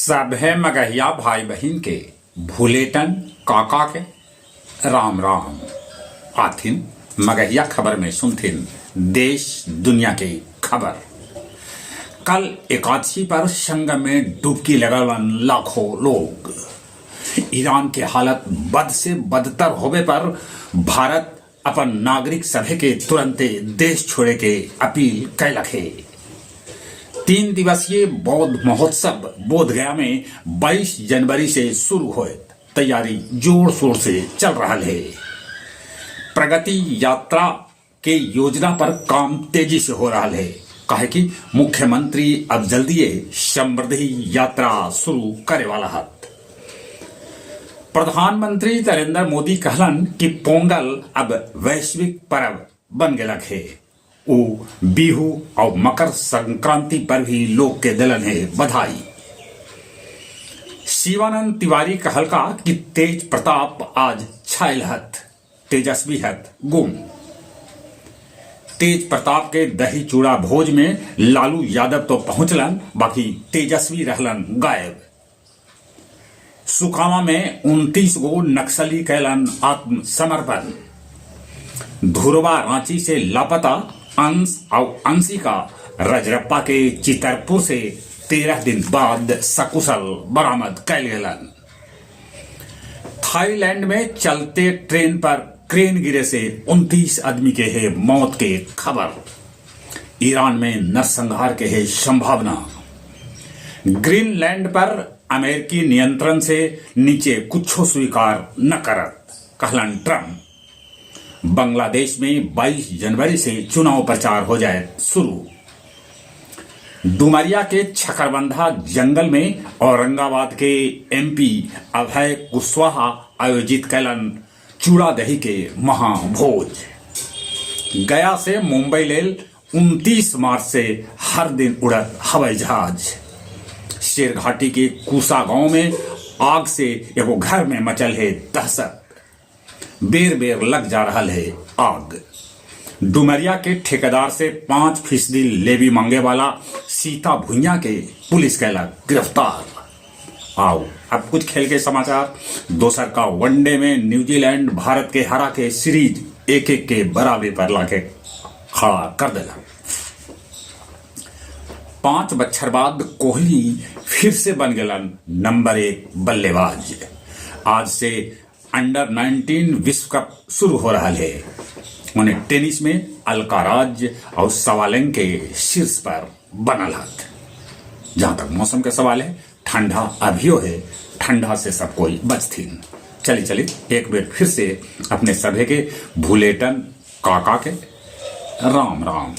सभे मगहिया भाई बहिन के भुलेटन काका के राम राम। आथिन मगहिया खबर में सुनथिन देश दुनिया के खबर। कल एकादशी पर संगम में डुबकी लगलन लाखों लोग। ईरान के हालत बद से बदतर होवे पर भारत अपन नागरिक सभे के तुरंते देश छोड़े के अपील कैलक हे। 3 दिवसीय बौद्ध महोत्सव बोधगया में 22 जनवरी से शुरू होएत। तैयारी जोर शोर से चल रहा है। प्रगति यात्रा के योजना पर काम तेजी से हो रहा है, काहे कि मुख्यमंत्री अब जल्दीए समृद्धि यात्रा शुरू करे वाला हत। प्रधानमंत्री नरेंद्र मोदी कहलन कि पोंगल अब वैश्विक पर्व बन गेलक है। ऊ बिहू और मकर संक्रांति पर भी लोग के दिलन है बधाई। शिवानंद तिवारी कहलका कि तेज प्रताप आज छायल हत, तेजस्वी हत गुम। तेज प्रताप के दही चूड़ा भोज में लालू यादव तो पहुंचलन, बाकी तेजस्वी रहलन गायब। सुकामा में 29 गो नक्सली कैलन आत्मसमर्पण। धुरवा रांची से लापता अंश और अंशिका रजरप्पा के चितरपुर से 13 दिन बाद सकुशल बरामद कैल गेलन। थाईलैंड में चलते ट्रेन पर क्रेन गिरे से 29 आदमी के है मौत के खबर। ईरान में नरसंहार के है संभावना। ग्रीनलैंड पर अमेरिकी नियंत्रण से नीचे कुछ स्वीकार न करत, कहलन ट्रंप। बांग्लादेश में 22 जनवरी से चुनाव प्रचार हो जाए शुरू। डुमरिया के छकरबंधा जंगल में औरंगाबाद के एमपी अभय कुशवाहा आयोजित कैलन चूड़ा दही के महाभोज। गया से मुंबई लेल 29 मार्च से हर दिन उड़त हवाई जहाज। शेरघाटी के कुसा गांव में आग से एगो घर में मचल है दहशत। बेर बेर लग जा रहा है आग। डुमरिया के ठेकेदार से 5% लेवी मांगे वाला सीता भुइया के पुलिस कैला गिरफ्तार। आओ अब कुछ खेल के समाचार। दोसर का वनडे में न्यूजीलैंड भारत के हरा के सीरीज 1-1 के बराबरी पर लाके खड़ा कर देला। 5 बच्छर बाद कोहली फिर से बन गलन नंबर 1 बल्लेबाज। आज से अंडर 19 विश्व कप शुरू हो रहा है। उन्हें टेनिस में अल्काराज और सवालेंग के शीर्ष पर बनल हत। जहां तक मौसम के सवाल है, ठंडा अभियो है, ठंडा से सब कोई बचथिन। चली चली एक बार फिर से अपने सभे के भूलेटन काका के राम राम।